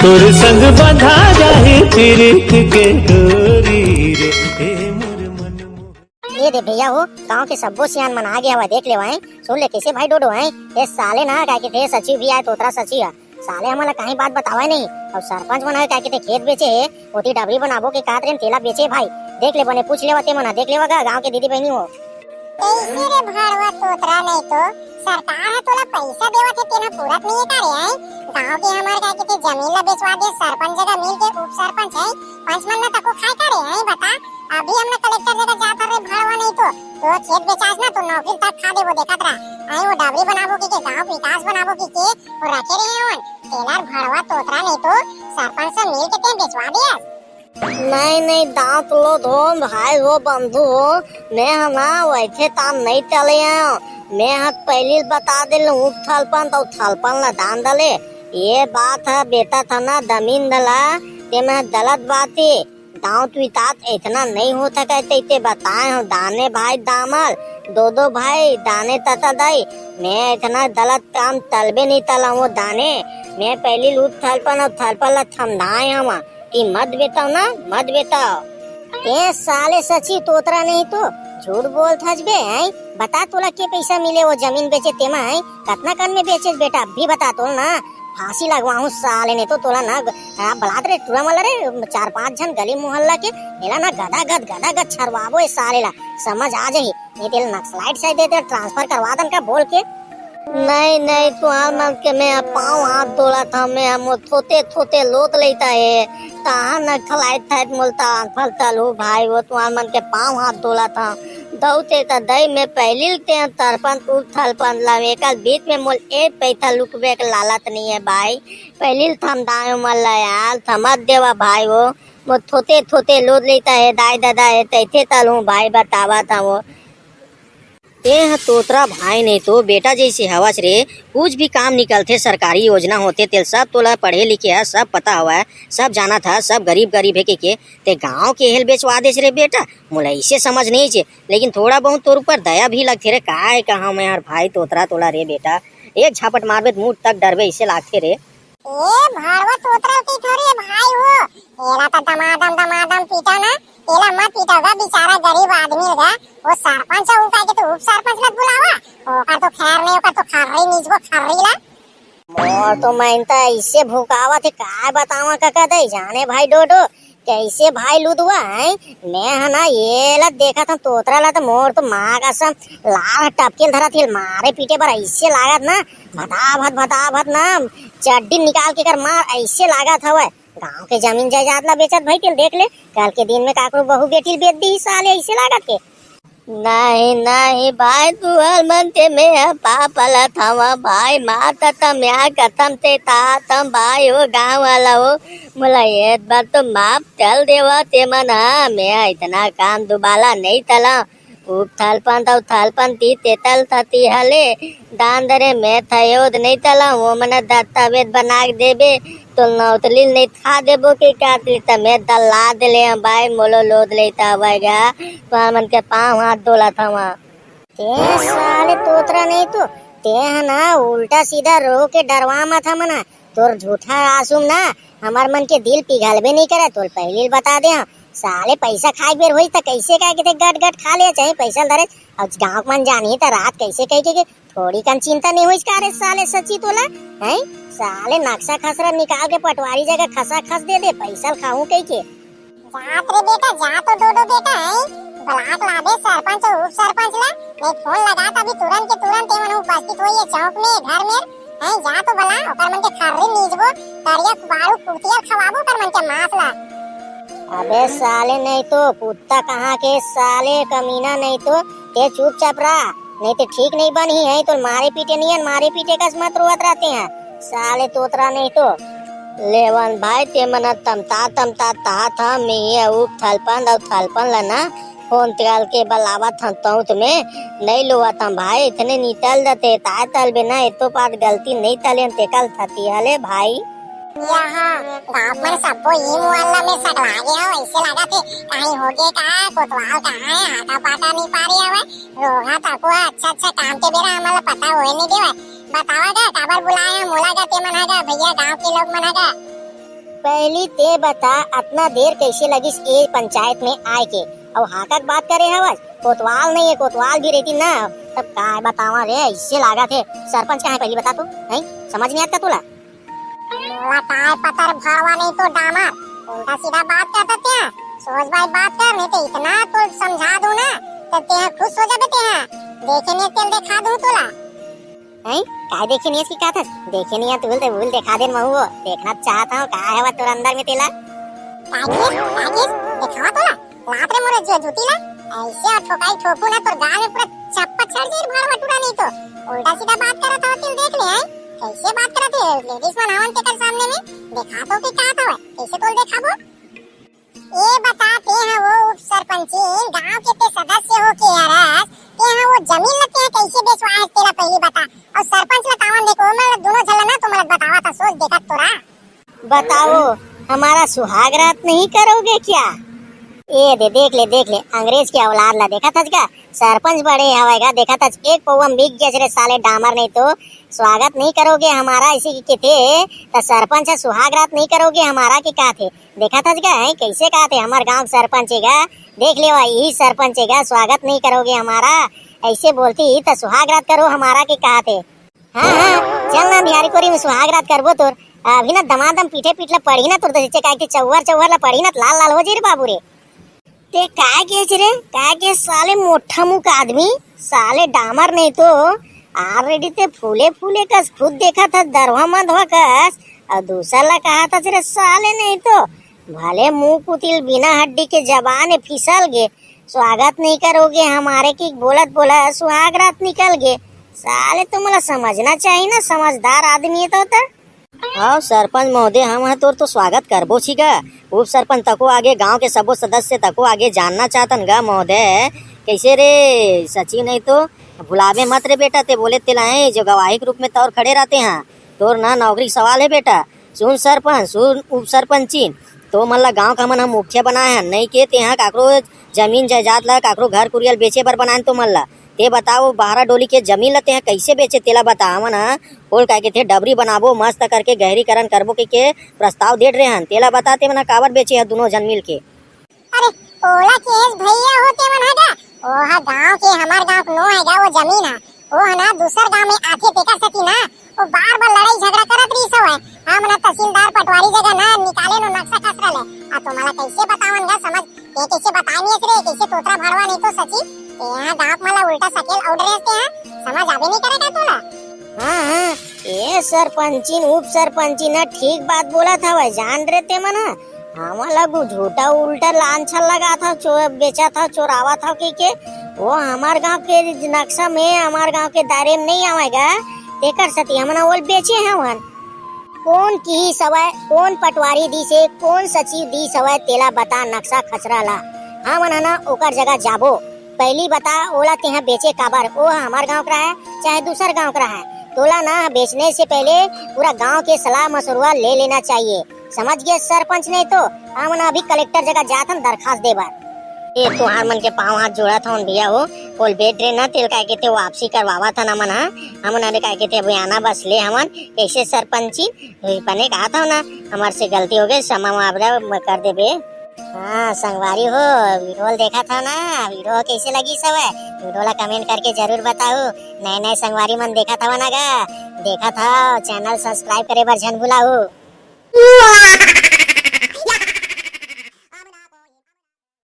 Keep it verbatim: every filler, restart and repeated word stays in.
तोर संग बंधा जाही प्रीत के डोरी रे, ए मोर मन मोहन। ए दे भैया हो, गांव के सब्बो सियान मन आ गे हवय, देख लेवाए। सुन ले कइसे भाई डोडो हैं, ए साले ना काय कहिथे सचिव भी आय, तोतरा सचिव ह। साले हमन ला काहीं बात बतावय नहीं। अउ सरपंच मन ह काय कहिथे खेत बेचे हे, ओती डबरी बनाबो के कात रेन तेला बेचे भाई। देख ले बने पूछ लेवा ते मन ह, देख लेवा गा गांव के दीदी बहिनी हो। कइसे रे भड़वा तोतरा नहीं तो, सरकार ह तोला पइसा देवत हे, तेन ह पूरत नहीं हे का रे, हैं? गांव के हमर काय कहिथे जमीन ला बेचवा दे, सरपंच जगह मिल के उप सरपंच है, पंच मन ला तको खाए का रे, हैं? बता, अभी हमन कलेक्टर जगह जात हन रे भड़वा नहीं तो, तो खेत बेचास ना तो नौकरी तक खा देबो, देखत रह, हैं? वो डबरी बनाबो के, के गांव के विकास बनाबो के, के वो रखे रहे हवन, तेला भड़वा तोतरा नहीं तो, सरपंच से मिल के तेन बेचवा दे। नहीं, नहीं, दांत लो धोन भाई हो, बंधु हो, मैं ह ना वैसे ताम नहीं चले आयो। मैं ह पहिली बता दे लूं, उप थलपन तो थलपन ला दान दले। ये बात है बेटा था ना दमीन दला, ते मैं गलत बात ही। दांत वितात इतना नहीं होता कहते ते बताए हो, दाने भाई दामल, दो दो भाई, दाने तता दई। मैं इतना गलत काम तलबे नहीं तला वो दाने। मैं पहिली उप थलपन और थलपन ला थमदाए हवा। कि मत बेताव ना, मत बेताव। ए साले सची तोतरा नहीं तो, झूठ बोलत हस बे, हैं? बता तोला के पैसा मिले वो जमीन बेचे तेमा, हैं? कतना कन में बेचेस बेटा, अभी बता तोला ना, फांसी लगवाहूं साले नहीं तो तोला ना, आ, बलात रे टूरा मला रे, चार पांच झन गली मोहल्ला के, एला ना गदा गद, गदा गद छरवाबो ए साले ला, समझ आ जाही। ये तेल नक्सलाइट से देते ट्रांसफर करवा दन का बोल के। नहीं, नहीं, तुहार मन के मैं पाँव हाथ धोला था, मैं हम थोते, थोते लोत लेता है। कहाँ नक्सलाइट था, मोलता फलता लो भाई, वो तुहार मन के पाँव हाथ धोला था। दौते त दई में पहिली ते तरपन तू थलपन ला, एकर बीच में मोल एक पैसा लुकबे के लालत नहीं है भाई। पहिली थम दायो मन ला यार, समझ देवा भाई वो। मो थोते, थोते लोत लेता है, दाई दादा है, तैथे तलूं भाई, बतावा था वो। तें ह तोतरा भाई नहीं तो बेटा जैसे हवस रे, कुछ भी काम निकलथे, सरकारी योजना होथे, तेल सब तोला पढ़े लिखे ह, सब पता हवय, सब जानत ह, सब गरीब गरीब हे के, के। ते गांव के हेल बेचवा देस रे बेटा, मोला इसे समझ नहीं चे, लेकिन थोड़ा बहुत तोर ऊपर दया भी लगथे रे। काय कहा मैं हर भाई तोतरा तोला रे बेटा, एक झापट मारबे त मुंह तक डरबे, इसे लागथे रे। ए भड़वा तोतरा के थोरे भाई हो, एला त दमादम दमादम पीटा ना, एला मत पीटा गा, बेचारा गरीब आदमी गा, वो सरपंच है, उनका के तो उप सरपंच मत बुलावा, ओकर तो खैर नहीं, ओकर तो खर्री नीचबो खर्री ला। मोर तो मैं त इसे भुकावत हे, काय बतावा कका दई, जाने भाई डोडो, कैसे भाई लुदवा है, मैं ह ना ये ला देखत हूँ तोतरा ला, तो मोर तो माँ कसम लार टपकेल धरत हिल, मारे पीटे बर ऐसे लागत ना, भताभत भताभत ना चड्डी निकाल के कर मार, ऐसे लागत हवय। गांव के जमीन जायदाद ला बेचत भाई तेल देख ले, कल के दिन में काकरो बहू बेटी ल बेच दी साले, ऐसे लागत के। नहीं, नहीं भाई, तुहर मन के मैं ह पाप वाला थावा भाई, मार ततम या कथम ते तातम भाई हो, गांव वाला हो, मोला ये बार तो माफ कर देवा ते मन ह, मैं ह इतना काम दुबाला नहीं तला। उप थलपन तौ थलपन ती तेतल थती हले, दान दरे मैं थयोद नहीं तला, वो मन दस्तावेज बना के देबे, तो नौतली नहीं था देबो के काटली, त मैं दल्ला देले हम भाई, मोलो लोद लेता हवय गा, तो मन के पाँव हाथ धोला था वहाँ। ते साले तोतरा नहीं तो, ते ह ना उल्टा सीधा रो के डरवा मत हमन ह। तोर झूठा आसुम ना हमर मन के दिल पिघलबे नहीं करे, तोल पहिली ल बता दे हम। साले पैसा खाए बेर होई त कैसे कह के ते गट गट खा ले, चाहे पैसा ल धरे। अब गाँव के मन जानी त रात कैसे कह के, के थोड़ी कन चिंता नहीं होइस का रे साले सची तोला, हैं? साले नक्शा खसरा निकाल के पटवारी जगह खसा खस दे दे, पैसा ल खाऊं कह के। जात रे बेटा, जा तो डोडो बेटा, हैं? ब्लॉक लाबे सरपंच अउ उप सरपंच ला, नहीं फोन लगा त अभी तुरंत के तुरंत एमन उपस्थित होइए चौक में, घर में, हैं? जा तो बला, ओकर मन के खर्री नीचबो, करिया बारू कुर्तिया खवाबो ओकर मन के मांस ला। अबे साले, नहीं तो कुत्ता कहाँ के साले, कमीना नहीं तो, ते चुपचाप रह, नहीं तो ठीक नहीं बनही है, तो मारे पीटे नियन, मारे पीटे कस मत रोवत रहते हैं, साले तोतरा नहीं तो। लेवन भाई, ते मन तमता तमता तात ह, मैं ये उप थलपन अउ थलपन ल ना फोन तेल के बलावत हन तौत में, नहीं लोवत हम भाई, इतने निकल देते, ताय तल बिना एतो पात गलती नहीं तले, तेकल थती हले भाई। यहाँ गाँव मन सब्बो ई मोहल्ला में सगला गे हो, ऐसे लागत हे कहीं हो गे का, कोतवाल कहाँ है, आटा पाटा नहीं पा रही हवे, रोगा तको है, अच्छा अच्छा काम के बेरा हमन ला पता होए नहीं देवे। बतावा गा, काबर बुलाए हैं मोला गा, ते मन हा गा, भैया गाँव के लोग मन हा गा। पहली ते बता, अतना देर कैसे लगिस ए पंचायत में आए के? अउ हाकक बात करे हवस, कोतवाल नहीं है, कोतवाल भी रहती ना, तब काय बतावा रे, ऐसे लागत है। सरपंच कहाँ है पहली बता तो, हैं? समझ नहीं आता तोला? मोला काय पता रे भड़वा नहीं तो डामर, उल्टा सीधा बात करत हस। सोच भाई बात कर, नहीं तो इतना तो समझा दूं ना, तो तेहा खुश हो जाबे तेहा। देखे नहीं तेल देखा दूं तोला। हैं? काय देखे नहीं की कहत हस? देखे नहीं है तूल तो भूल देखा देन महू वो। देखना चाहत हूँ का है वो तोर अंदर में तेला। कागिस, कागिस, देखावा तोला। लात रे मोरे जो जूती ला। ऐसे और ठोकाई ठोकू ना तोर गाल में पूरा चप्पा चढ़ जाई भड़वा टूरा नहीं तो। उल्टा सीधा बात करत हव तेल देख ले हैं। कैसे बात करत है लेडीज मन आवन तेकर सामने में? देखा तो के कहत हव? कैसे तोल देखाबो? ए बता, तेहा वो उप सरपंचिन गांव के ते सदस्य हो के हरस, तेहा वो जमीन ल तेहा कैसे बेचवाए हस तेला पहली बता। और सरपंच ल तावन देखो, मैं दोनों झन ल ना तुमला बतावा था, सोच देखत तोरा। बताओ, हमारा सुहाग रात नहीं करोगे क्या? ए दे, देख ले, देख ले, अंग्रेज के औलाद ला देखत हस का? सरपंच बड़े हवय गा, देखत हस एक पौवा में बिक गया रे साले डामर नहीं तो। स्वागत नहीं करोगे हमारा, इसी की कहते, त सरपंच है, सुहाग रात नहीं करोगे हमारा की कहते। देखत हस गा, हैं, कैसे कहत हे हमर गांव के सरपंच हे गा, देख लेवा, यही सरपंच हे गा, स्वागत नहीं करोगे हमारा, ऐसे बोलती ही तो सुहाग रात करो हमारा के कहत हे। हाँ, हाँ, चल ना बिहारी कोरी में सुहाग रात करबो तोर। अभी ना दमादम पीठे पीठ ला पड़ी ना तोर दे, काय के चौवर चौवर ला पड़ी ना, लाल लाल हो जाई रे बाबू रे। ते काय केस रे, काय केस साले मोठा मुख आदमी, साले डामर नहीं तो। Already ते फूले फूले कस खुद देखत हस, दरवा मंदवा कस, और दूसर ला कहत हस रे साले नहीं तो। भले मुंह कुतिल बिना हड्डी के जबान हे फिसल गे, स्वागत नहीं करोगे हमारे की बोलत बोलत सुहाग रात निकल गे। साले तुमला समझना चाहिए ना, समझदार आदमी हे तो, तो। हाँ सरपंच महोदय, हम ह तोर तो स्वागत करबो छी गा। उप सरपंच तको आगे, गांव के सबो सदस्य तको आगे जानना चाहतन गा महोदय, कैसे रे सचिव नहीं तो भुलावे मत रे बेटा, ते बोले तेला है जो गवाही के रूप में तौर खड़े रहते हैं। तोर ना नौकरी के सवाल है बेटा। सुन सरपंच, सुन उप सरपंचिन, तो मन ला गांव का मन हम मुखिया बनाए हैं, नहीं के तेहा काकरो जमीन जायदाद ला, काकरो घर कुरिया ल बेचे बर बनाए तो मन ला। ते बताओ, बारह डोली के जमीन ला तेहा कैसे बेचे, तेला बता। हमन ह ओल काय के थे डबरी बनाबो, मस्त करके गहरीकरण करबो के, के प्रस्ताव देत रेहन, तेला बता, ते मन ह काबर बेचे ह दुनो झन मिल के? अरे, ओला केस भैया हो ते मन ह गा, ओ ह गांव के, हमर गांव के नो है गा वो जमीन ह, ओ ह ना दूसर गांव में आथे, तेकर सेती ना वो बार बार लड़ाई झगड़ा करत रहिस हवय। हमन ह तहसीलदार पटवारी जगह ना निकाले नो नक्शा खसरा ले। आ तुम्हाला कैसे बतावन गा समझ, ये कैसे बतानी है रे, कैसे तोतरा भड़वा नहीं तो सची, ये यहाँ गांव मला उल्टा सकेल आउट रहे हैं, समझ आवे नहीं करेगा तोला। हाँ, हाँ, ये सरपंचिन, उप सरपंचिन ह ठीक बात बोलत हवय, जान रे ते मन ह। हमन ला गु-, झूठा उल्टा लांछन लगात हव, चो-, बेचत हव, चोरावत हव कहिके। वो हमर गांव के नक्शा में, हमर गांव के दायरे में नहीं आवेगा, तेकर सेती हमन ओल बेचे हवन। कोन किहिस हवय, कोन पटवारी दिस हे, कोन सचिव दिस हवय, तेला बता नक्शा खसरा ला। हमन ह ना ओकर जगह जाबो। पहली बता, ओला तेहा बेचे काबर? ओ ह हमर गांव के रहय, चाहे दूसर गांव के रहय, तोला ना बेचने से पहले पूरा गांव के सलाह मशवरा ले लेना चाहिए। समझ गे सरपंच? नहीं तो हमन अभी कलेक्टर जगह जात हन दरखास्त दे बर। ए, तुहार मन के पाँव हाथ जोड़त हवन भैया हो, ओल बेच रे ना तेल काय के ते वापसी करवावत हन हमन ह। हमन अरे काय के ते अभी आना बस ले हमन, कैसे सरपंची? बने कहा था ना, हमर से गलती हो गई, क्षमा मुआवजा कर देबे। हाँ संगवारी हो, वीडियो ल देखत हव ना, वीडियो कैसे लगिस हवय, वीडियो ला कमेंट करके जरूर बताओ। नए नए संगवारी मन देखत हव ना गा, देखत हव, चैनल सब्सक्राइब करे बर झन भुलाओ।